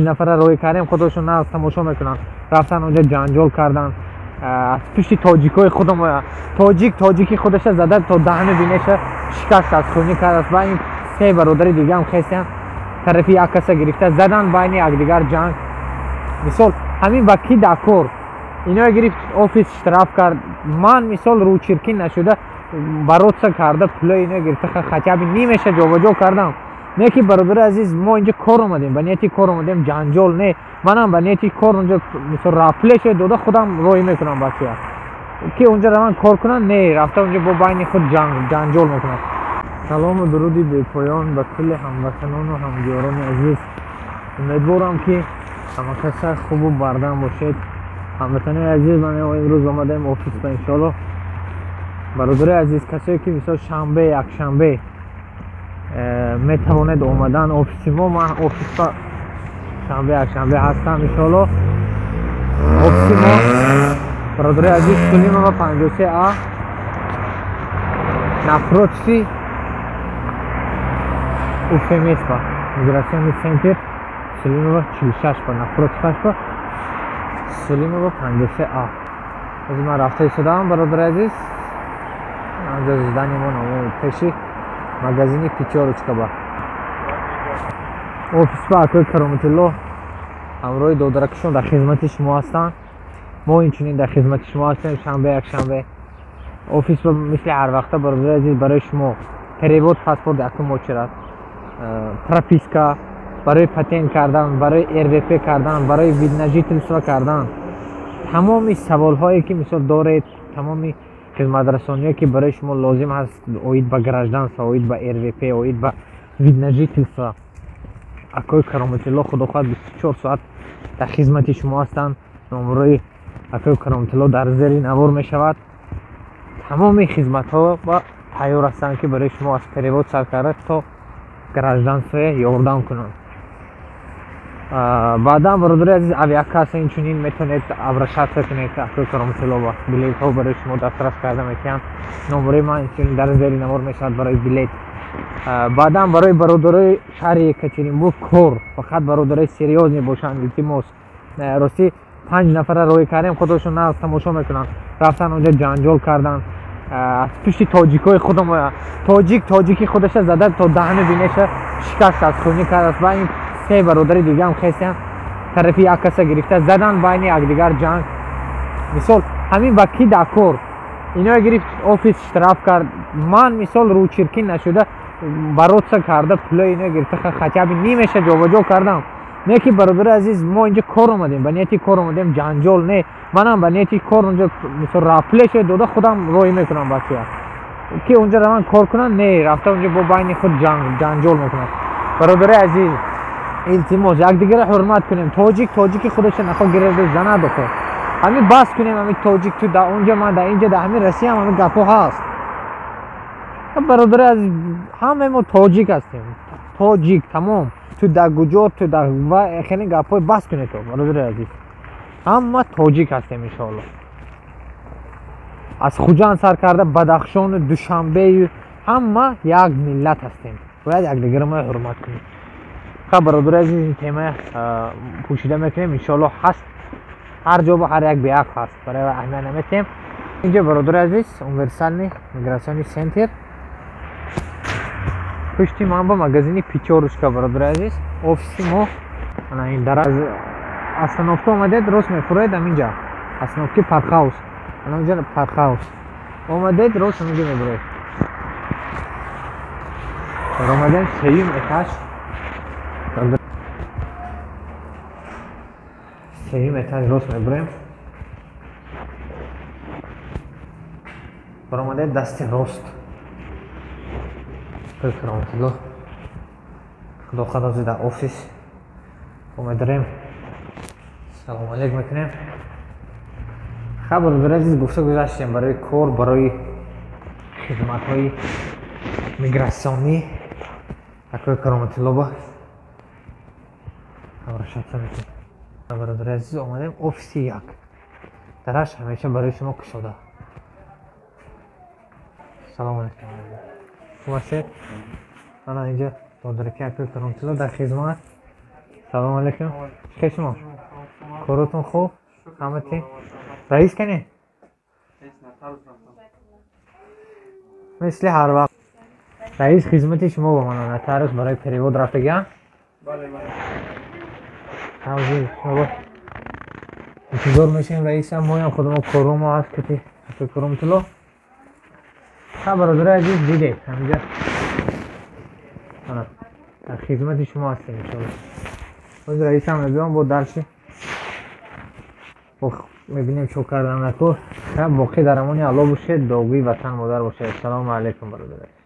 Нафара роҳӣ кардем, худошон нағз тамошо мекунанд. Рафтан онҷо ҷанҷол кардан аз пушти тоҷикои худам. Тоҷик тоҷики худаша зада, то даҳани бинаша шикаст, аз хунӣ кардааст. Ба ин се бародари дигаам хестиям, тарафи як каса гирифта задан, байни якдигар ҷанг. Мисол, ҳамин ба ки дакор? Иноя гирифт, офис штраф кард. Ман, мисол, рӯчиркин нашуда, бороться карда, пулои иноя гирифта, хотя бы нимеша ҷобаҷо кардам. Не ки, бародари азиз, мо инҷо кор омадем, ба нияти кор омадем, ҷанҷол не. Манам ба нияти кор онҷо, мисол, пулешо дода, худам роҳӣ мекунам бачая, ки онҷо раванд, кор кунанд. Не, рафта онҷо бо байни худ ҷанҷол мекунанд. Салому дуруди бепоён ба кулли ҳамватанону ҳамдиёрони азиз. Умедворам, ки ҳамакаса хубу бардам бошед. Ҳамватанои азиз, ман имрӯз омадаем офис ба, иншоалло. Бародари азиз, касое ки, мисол, шанбе, якшанбе метавонед омадан офиси мо, ман офисба шанбе, якшанбе ҳастам, иншоалло. Офиси мо, бародари азиз, Сулимова 53 А, напротив УФМС ба, миграционный центр, Сулимова 46 ба, напротив ашба, Сулимова 53 А. Ҳозир ман рафта истодаам, бародари азиз, анҷо здание мо, пеши магазини «Пятёрочка» ба, офис ба. Акои Кароматулло ҳамроҳи додаракишон дар хизмати шумо ҳастанд. Мо инчунин дар хизмати шумо ҳастем шанбе, якшанбе офис ба. Мисли ҳар вақта, бародари азиз, барои шумо перевод паспорт якум очередь, прописка, барои патент кардан, барои РВП кардан, барои вид на жительство кардан, тамоми саволҳое ки, мисол, доред, тамоми хизматрасониҳое ки барои шумо лозим ҳаст оид ба гражданство, оид ба РВП, оид ба вид на жительство, акои Кароматулло, худо хоҳад, 24 соат дар хизмати шумо ҳастанд. Номрои акои Кароматулло дар зери навор мешавад. Тамоми хизматҳо ба тайёр ҳастанд, ки барои шумо аз перевод сар карда то гражданство ёрдам кунанд. Баъдан, бародари азиз, авиакасса инчунин метавонед обращаться кунед акои Кароматулло, билетҳо барои шумо дастрас карда метиҳанд. Номрои ман инчунин дар зери навор мешавад барои билет. Баъдан барои бародарои шаҳри Екатеринбург кор, фақат бародарои серьёзный бошанд, илтимос. Ростӣ, панҷ нафара роҳӣ кардем, худошон нағз тамошо мекунанд. Рафтан онҷо ҷанҷол кардан аз пушти тоҷикои худам. Тоҷик тоҷики худаша зада, то даҳани бинаша шикаст, аз хунӣ кардааст. Ба ин се бародари дигаам хестиям, тарафи як каса гирифта задан, байни якдигар ҷанг. Мисол, ҳамин ба ки дакор? Иноя гирифт, офис штраф кард. Ман, мисол, рӯчиркин нашуда, бороться карда, пулои иноя гирифта, хотя бы нимеша ҷобаҷо кардам. Не ки, бародари азиз, мо инҷо кор омадем, ба нияти кор омадем, ҷанҷол не. Манам ба нияти кор онҷо, мисол, пулешо дода, худам роҳӣ мекунам бачая, ки онҷо раванд, кор кунанд. Не, рафта онҷо бо байни худ ҷанҷол мекунанд. Бародари азиз, илтимос, якдигарро ҳурмат кунем. Тоҷик тоҷики худаша нахо гирад занад охо. Ҳамин бас кунем. Ҳамин тоҷик, ту дар онҷо, ман дар инҷа, дар ҳамин Россия ҳам ҳамин гапҳо ҳаст. Бародари азиз, ҳамаи мо тоҷик ҳастем, тоҷик, тамом. Ту дар куҷо, ту дар хеле гапҳои бас кунед. То бародари азиз, ҳама тоҷик ҳастем, иншоалло. Аз Хуҷанд сар карда Бадахшону Душанбею ҳама як миллат ҳастем, бояд якдигарро мо ҳурмат кунем. Ха, бародари азиз, ин тема пӯшида мекунем, иншоалло. Ҳаст ҳар ҷо, ҳар як беақл ҳаст, барои аҳамият наметиҳем. Инҷо, бародари азиз, универсальный миграционный центр, пушти ман ба магазини «Пятёрочка», бародари азиз, офиси мо. Ана ин дар остановка омадед, рост мефуроед ҳаминҷа, остановки Паркхаус, ана онҷа Паркхаус омадед, рост ҳаминҷа мебуроед. Омадем сеюм этаж, сеюм этаж рост мебурем. Баромадед, дасти рост Кароматулло, худо хоҳад, дар офис омадарем, салому алейк мекунем. Ха, бародари азиз, гуфта гузаштем барои кор, барои хизматҳои мигратсионӣ акои Кароматулло ба обращаться мекунем. Бародари азиз, омадем офиси як, дараш ҳамеша барои шумо кушода. Салому алейкум, хуб ҳастед? Ана инҷа додараки акои Кароматулло дар хизмат. Салом алейкум. Чӣ шумо? Коротон хуб? Ҳамати? Раис кане? Мисли ҳар вақт. Раис хизмати шумо ба ман нотариус барои перевод рафтагиам? Бале, бале. Ҳамзи шумо интизор мешавем раисам, моям худмо коромо ҳаст кати Кароматулло. Ха, бародари азиз, дидед ҳаминҷа дар хизмати шумо ҳастем иншоалло. Боз раисам мебиём, бо дарси мебинем чо кардан накор. Боқӣ дар амони Алло бошед, дуогӯи ватан модар бошед. Ассалому алайкум, бародари.